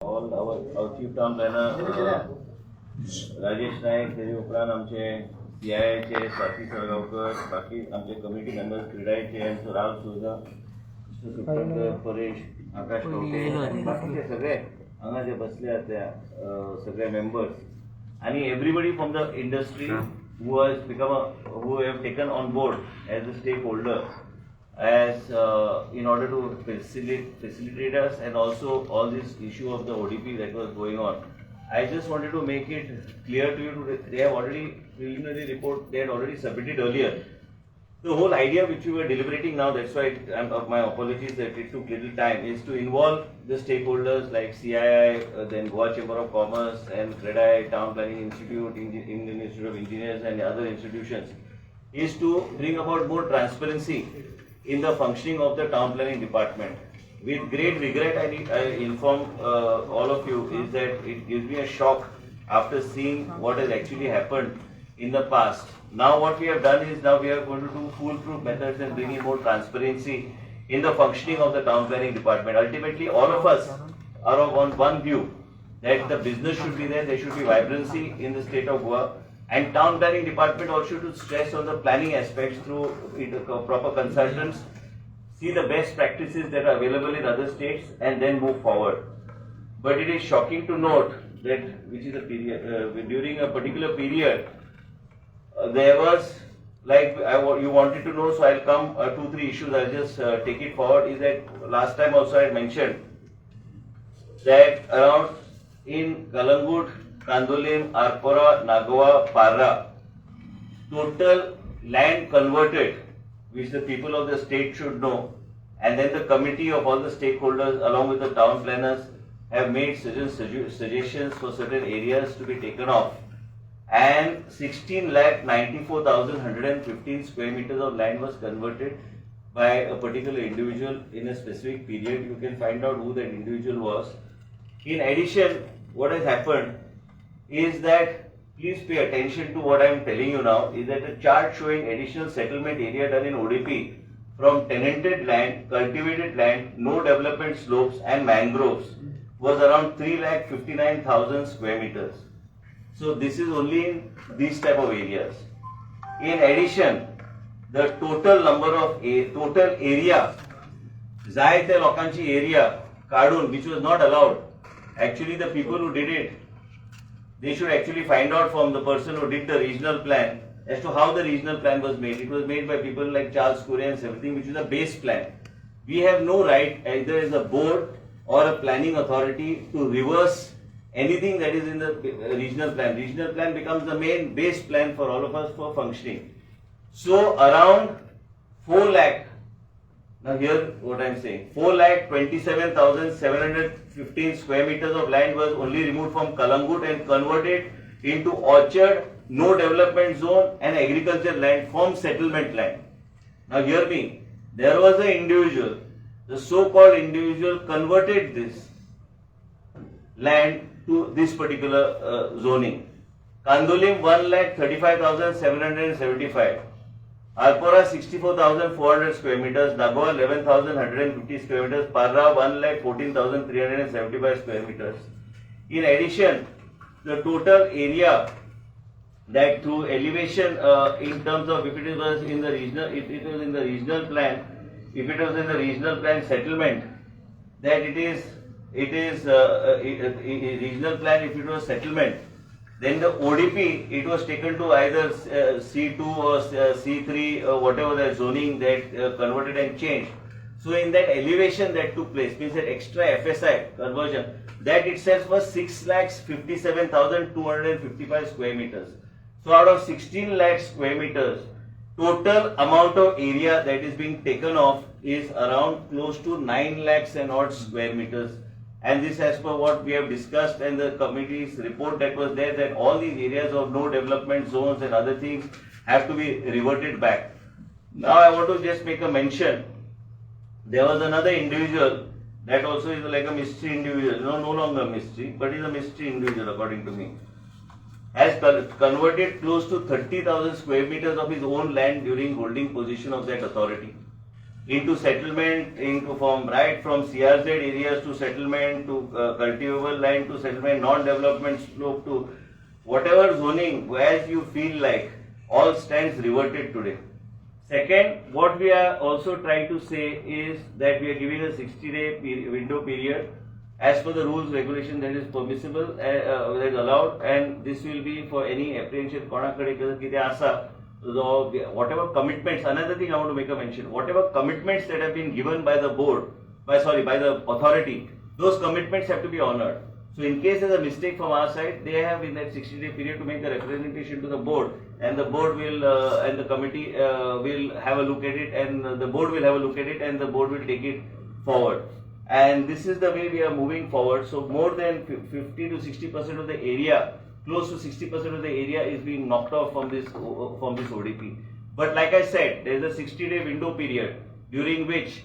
All our chief town planner Rajesh Naik, तेजे उपरांत आमचे सीआयआयचे स्वाती साळगांवकर, बाकी आमचे कमिटी मेंबर्स क्रेडायचे राहुल सुजा, मिस्टर सुखटणकर, परेश, आकाश कवटे आनी बाकीचे सगळे हांगा जे बसले आहा त्या सगळे मेंबर्स आणि everybody from the industry who has become a who have taken on board as a stakeholder as in order to facilitate us and also all this issue of the ODP that was going on. I just wanted to make it clear to you today, they have already preliminary report they had already submitted earlier. The whole idea which we were deliberating now, that's why my apologies that it took little time, is to involve the stakeholders like CII, then Goa Chamber of Commerce and CREDAI, Town Planning Institute, Indian Institute of Engineers and other institutions, is to bring about more transparency in the functioning of the town planning department. With great regret, I inform all of you is that it gives me a shock after seeing what has actually happened in the past. Now what we have done is now we are going to do foolproof methods and bring in more transparency in the functioning of the town planning department. Ultimately, all of us are of on one view that the business should be there, there should be vibrancy in the state of Goa, and town planning department also to stress on the planning aspects through proper consultants, see the best practices that are available in other states and then move forward. But it is shocking to note that which is a period, during a particular period, there was like you wanted to know, so I'll come two, three issues, I'll just take it forward. Is that last time also I had mentioned that around in Kalangut, Candolim, Arpora, Nagoa, Parra, total land converted, which the people of the state should know, and then the committee of all the stakeholders along with the town planners have made certain suggestions for certain areas to be taken off. And 16,94,115 square meters of land was converted by a particular individual in a specific period. You can find out who that individual was. In addition, what has happened is that, please pay attention to what I am telling you now, is that a chart showing additional settlement area done in ODP from tenanted land, cultivated land, no development slopes and mangroves was around 3,59,000 square meters. So this is only in these type of areas. In addition, the total number of a total area जाय त्या लोकांची area काढून, which was not allowed actually, the people who did it, they should actually find out from the person who did the regional plan as to how the regional plan was made. It was made by people like Charles Correa and everything, which is a base plan. We have no right either as a board or a planning authority to reverse anything that is in the regional plan. Regional plan becomes the main base plan for all of us for functioning. So around 4 lakh, now here what I am saying, 4,27,715 square meters of land was only removed from Kalangut and converted into orchard, no development zone and agriculture land from settlement land. Now hear me, there was an individual, the so-called individual converted this land to this particular zoning. Candolim 1,35,775. Arpora 64,400 square meters, Nagoa 11,150 square meters, Parra 1,14,375 square meters. In addition, the total area that through elevation in terms of if it was in the regional, if it was in the regional plan, if it was in the regional plan settlement, that it is regional plan, if it was settlement, then the ODP, it was taken to either C2 or C3 or whatever the zoning that converted and changed. So in that elevation that took place, means that extra FSI conversion, that itself was 6,57,255 square meters. So out of 16 lakh square meters, total amount of area that is being taken off is around close to 9 lakhs and odd square meters. And this, as per what we have discussed and the committee's report that was there, that all these areas of no development zones and other things have to be reverted back. Now I want to just make a mention. There was another individual that also is like a mystery individual, no, no longer a mystery, but is a mystery individual according to me. Has converted close to 30,000 square meters of his own land during holding position of that authority. Into settlement, into from right from CRZ areas to settlement to cultivable land to settlement, non-development slope to whatever zoning as you feel like, all stands reverted today. Second, what we are also trying to say is that we are giving a 60-day window period. As per the rules, regulation that is permissible, that is allowed, and this will be for any apprehension कोणा कडेन कितें आसा, जो whatever commitments. Another thing I want to make a mention, whatever commitments that have been given by the board, by sorry, by the authority, those commitments have to be honored. So in case there's a mistake from our side, they have in that 60-day period to make the representation to the board, and the board will and the committee will have a look at it, and the board will have a look at it, and the board will take it forward. And this is the way we are moving forward. So more than 50 to 60% of the area, close to 60% of the area is being knocked off from this ODP. But like I said, there is a 60-day window period during which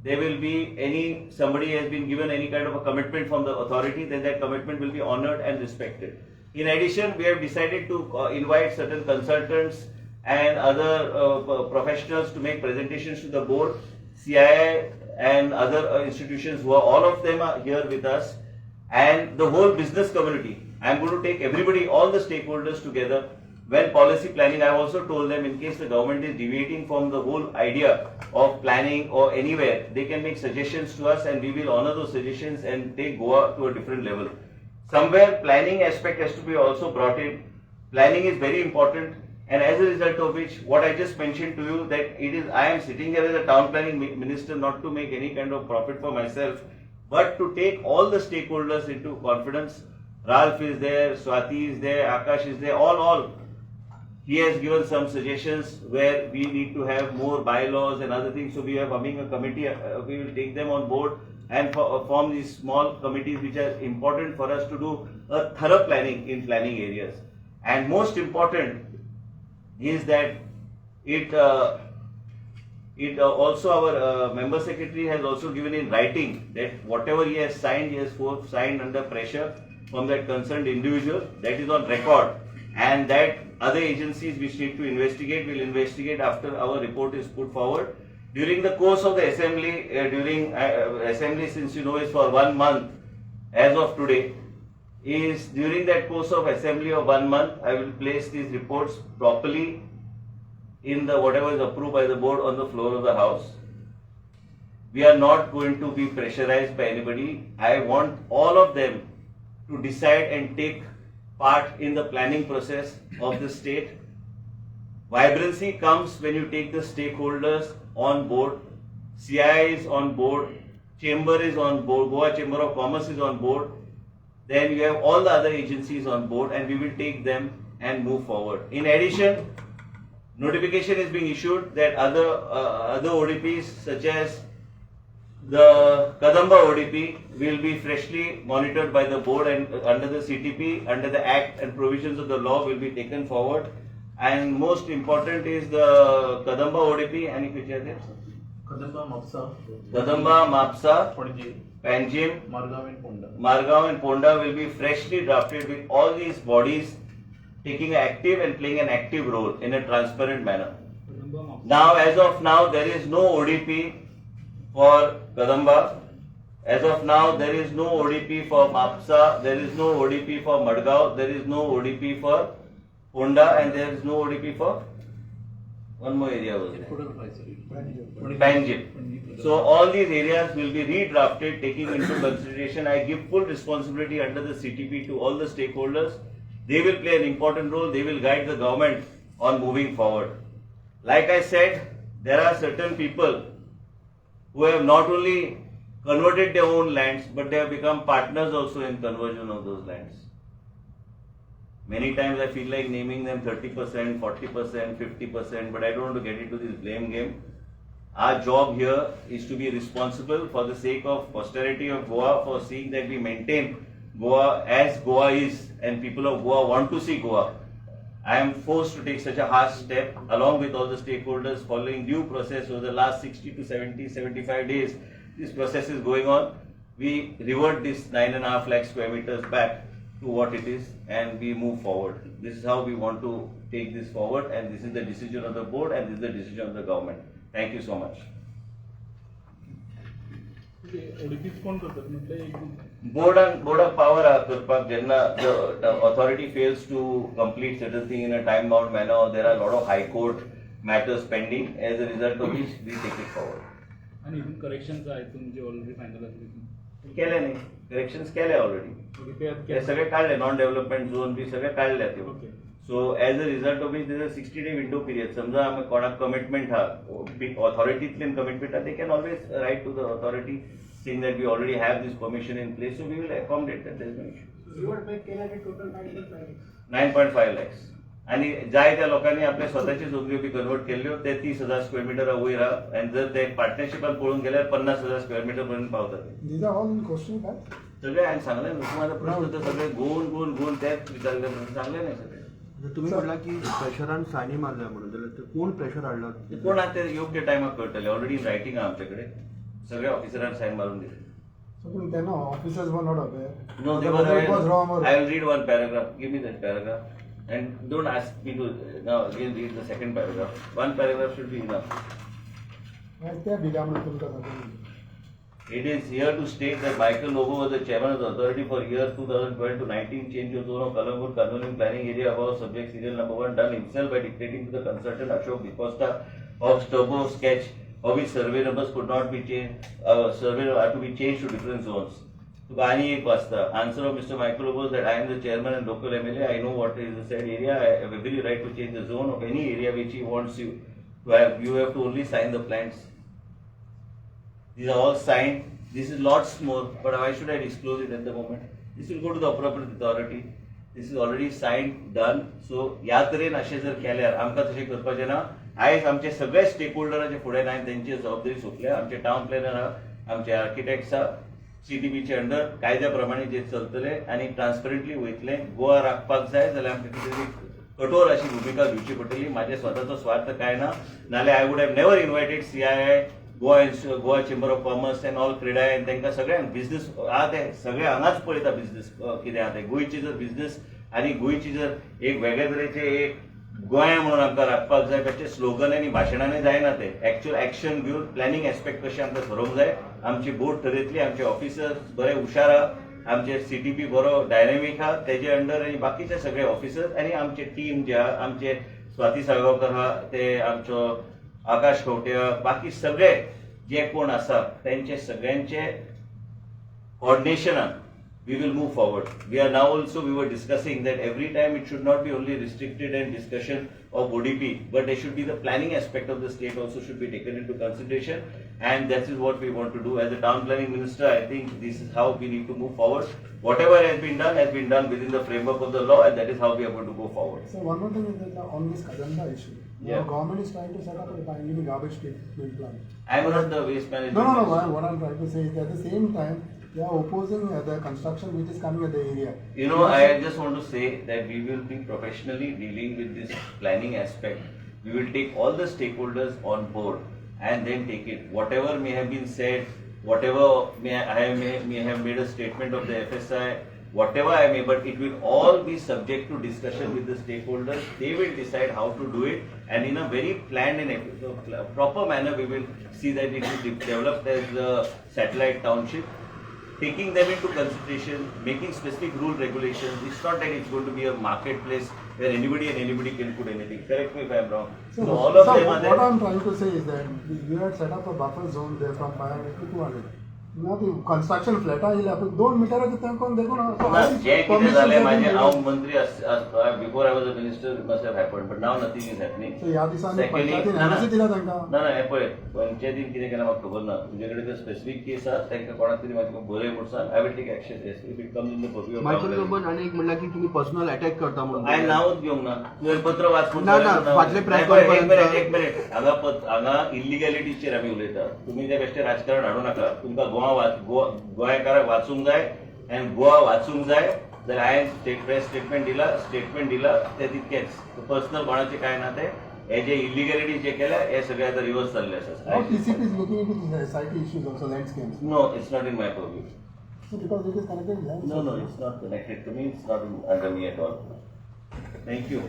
there will be any somebody has been given any kind of a commitment from the authority, then that commitment will be honored and respected. In addition, we have decided to invite certain consultants and other professionals to make presentations to the board. CII and other institutions who are, all of them are here with us, and the whole business community. I am going to take everybody, all the stakeholders together. When policy planning, I have also told them, in case the government is deviating from the whole idea of planning or anywhere, they can make suggestions to us and we will honor those suggestions and take Goa to a different level. Somewhere planning aspect has to be also brought in. Planning is very important, and as a result of which, what I just mentioned to you, that it is, I am sitting here as a town planning minister not to make any kind of profit for myself, but to take all the stakeholders into confidence. Ralph is there, Swati is there, Akash is there, all. He has given some suggestions where we need to have more bylaws and other things. So we are forming a committee. We will take them on board and form these small committees which are important for us to do a thorough planning in planning areas. And most important is that it also our member secretary has also given in writing that whatever he has signed, he has signed under pressure from that concerned individual. That is on record, and that other agencies which need to investigate will investigate after our report is put forward. During the course of the assembly, during assembly, since you know is for one month as of today, is during that course of assembly of one month, I will place these reports properly in the whatever is approved by the board on the floor of the house. We are not going to be pressurized by anybody. I want all of them to decide and take part in the planning process of the state. Vibrancy comes when you take the stakeholders on board. CII is on board, Chamber is on board, Goa Chamber of Commerce is on board. Then you have all the other agencies on board, and we will take them and move forward. In addition, notification is being issued that other ODPs such as the Kadamba ODP will be freshly monitored by the board and under the CTP, under the Act and provisions of the law will be taken forward. And most important is the Kadamba ODP. Any future there? Kadamba, Mapsa, Kadamba, Mapsa, Panaji, Panjim, Margao and Ponda. Margao and Ponda will be freshly drafted with all these bodies taking active and playing an active role in a transparent manner. Now, as of now, there is no ODP for Kadamba. As of now, there is no ODP for Mapsa, there is no ODP for Madgaon, there is no ODP for Ponda, and there is no ODP for one more area was there. Total five, sir. Panjim. So all these areas will be redrafted, taking into consideration. I give full responsibility under the CTP to all the stakeholders. They will play an important role. They will guide the government on moving forward. Like I said, there are certain people who have not only converted their own lands, but they have become partners also in conversion of those lands. Many times I feel like naming them 30%, 40%, 50%, but I don't want to get into this blame game. Our job here is to be responsible for the sake of posterity of Goa, for seeing that we maintain Goa as Goa is, and people of Goa want to see Goa. I am forced to take such a harsh step along with all the stakeholders, following due process over the last 60 to 70, 75 days. This process is going on. We revert this 9.5 lakh square meters back to what it is and we move forward. This is how we want to take this forward, and this is the decision of the board and this is the decision of the government. Thank you so much. ओडीपीच कोण करतात म्हटलं एक बोर्डान बोर्डाक power आहा करपाक. जेन्ना the authority fails to complete certain thing in a time bound manner, there are lot of high court matters pending, as a result of which we take it forward. आणि इथून corrections आहे तुमचे already final असले तिथून. केले न्ही, corrections केले already. Okay, ते आता ते सगळे काढले, नॉन डेव्हलपमेंट झोन बी सगळे काढले ते. Okay. So as a result of which there 60 day window period. समजा आमी कोणाक कमिटमेंट आहा, ऑथॉरिटींतल्यान कमिटमेंट आहा, they can always write to the authority saying that we already have this permission in place, so we will accommodate that. There is no issue. Reward back केला की total 9.5. 9.5 lakhs आणि जाय त्या लोकांनी आपल्या स्वतःची जोगऱ्यो बी कन्वर्ट केल्ल्यो, ते 30,000 स्क्वेअर मिटर वयर आहा आनी जर ते पार्टनरशिपान पळोवंक गेल्यार 50,000 स्क्वेअर मिटर पर्यंत पावता ते. These are all in coastal patch. सगळे हांवें सांगलें न्हू, तुका आतां प्रश्न तर सगळे गोवन गोवन गोवन तेच विचारले म्हणून सांगलें न्ही सगळे. आता तुम्ही म्हणला की प्रेशरान सायनी मारल्या म्हणून, जाल्यार ते कोण प्रेशर हाडला? ते कोण आहा ते योग्य टायमाक कळटले. ऑलरेडी रायटींग आहा आमचे कडेन, सगळ्या ऑफिसरान सायन मारून दिले. So पण तेन्ना officers were not aware. No, they The were report was wrong or I will read one paragraph. Give me that paragraph. And don't ask me to now again read the second paragraph. One paragraph should be enough. मागीर ते बिला म्हणून तुमकां सांगता. It is here to state that Michael Lobo was the chairman of the authority for year 2012 to 19. Change of zone of Calangute Candolim planning area above subject serial number 1 done himself by dictating to the consultant Ashok D'Costa of Turbo Sketch, of which survey numbers could not be changed, survey are to be changed to different zones. तुका आनी एक वाचता. Answer of Mr. Michael Lobo that I am the chairman and local MLA. I know what is the said area. I have every right to change the zone of any area which he wants you to have. You have to only sign the plans. These are all signed. This is lots more, but why should I disclose it at the moment? This will go to the appropriate authority. This is already signed, done. So ह्या तरेन अशें जर केल्यार आमकां तशें करपाचें ना. आयज आमचे सगळे स्टेक होल्डराचे फुडें हांवें तेंची जबाबदारी सोंपल्या. आमचे टावन प्लॅनर आहा, आमचे आर्किटेक्ट्स आहा, सीटीपीचे अंडर कायद्या प्रमाणे जे चलतले आनी ट्रान्सपरंटली वयतले. गोवा राखपाक जाय जाल्यार आमकां कितें तरी कठोर अशी भुमिका घेवची पडटली. माझ्या स्वताचो स्वार्थ काय ना, नाल्यार I would have never invited CII, Goa Chamber of Commerce and all CREDAI आनी तांकां सगळ्यांक. बिझनेस आहा ते सगळे हांगाच पळयता. बिझनेस कितें आहा ते, गोंयची जर बिझनेस आनी गोंयची जर एक वेगळे तरेचे एक गोंय म्हणून आमकां राखपाक जाय, ताचे स्लोगन आनी भाशणांनी जायना ते. एक्च्युअल एक्शन घेवन प्लॅनिंग एस्पेक्ट कशें आमकां थरोवंक जाय. आमची बोर्ड थरयतली. आमचे ऑफिसर्स बरे हुशार आहा, आमचे सीटीपी बरो डायनॅमीक आहा तेजे अंडर आनी बाकीचे सगळे ऑफिसर्स आनी आमचे टीम जे आहा, आमचे स्वाती साळगांवकर आहा, ते आमचो आकाश खंवटे आहा, बाकी सगळे जे कोण आसा तेंचे सगळ्यांचे coordination, we will move forward. We are now also, we were discussing that every time it should not be only restricted and discussion of ODP, but there should be the planning aspect of the state also should be taken into consideration, and that is what we want to do. As a town planning minister, I think this is how we need to move forward. Whatever has been done has been done within the framework of the law, and that is how we are going to go forward. So one more thing is that on this Kadamba issue, now government is trying to set up a Pangini garbage treatment plant. I am not the waste management No, minister. What I'm trying to say is that at the same time, they are opposing the construction which is coming at the area. I just want to say that we will be professionally dealing with this planning aspect. We will take all the stakeholders on board and then take it. Whatever may have been said, whatever may I may have made a statement of the FSI, whatever I may, but it will all be subject to discussion with the stakeholders. They will decide how to do it, and in a very planned and proper manner, we will see that it is developed as a satellite township, taking them into consideration, making specific rule regulations. It's not that it's going to be a marketplace where anybody and anybody can put anything. Correct me if I'm wrong. So all of so them are what there. I'm trying to say is that you had set up a buffer zone there from 500 to 200. Now the construction flat येयल्या पूण दोन मिटराचे तेंकोन देखून ना, जे कितें जालें माझे हांव मंत्री, before I was a minister must have happen, but now nothing is happening. So ह्या दिसांनी पंचायतीन एनओसी दिला तांकां. ना ना, हें पळय, पंचायतीन कितें केलां म्हाका खबर ना. तुजे कडेन जर स्पेसिफीक केस आसा, तांकां कोणाक तरी म्हाका बरय म्हूण सांग. I will take action if it comes in the purview. Michael लोबोन आनी एक म्हणला की तुम्ही पर्सनल अटॅक करता म्हणून. हांवें नांवूच घेवंक ना. तुवें पत्र वाच म्हूण ना, ना, सांगलें. फाटले press नाही, पळय, एक conference minute, एक मिनिट. हांगा हांगा इलिगॅलिटीचेर आमी उलयता. तुमी ते बेश्टे राजकारण हाडूं नाका. तुमकां गोवा गोंयकाराक वाचूंक जाय आनी गोवा वाचूंक जाय जाल्यार हांवें स्टेट प्रेस स्टेटमेंट दिला, स्टेटमेंट दिला ते तितकेंच. पर्सनल कोणाचें कांय ना ते. हे जे इलिगॅलिटी जे केल्या हे सगळे आतां रिवर्स जाल्ले आसा. Now TCP is looking into the SIT issues also, land schemes. No, it's not in my purview. So because it is connected with land. No, it's not connected to me. It's not under me at all. Thank you.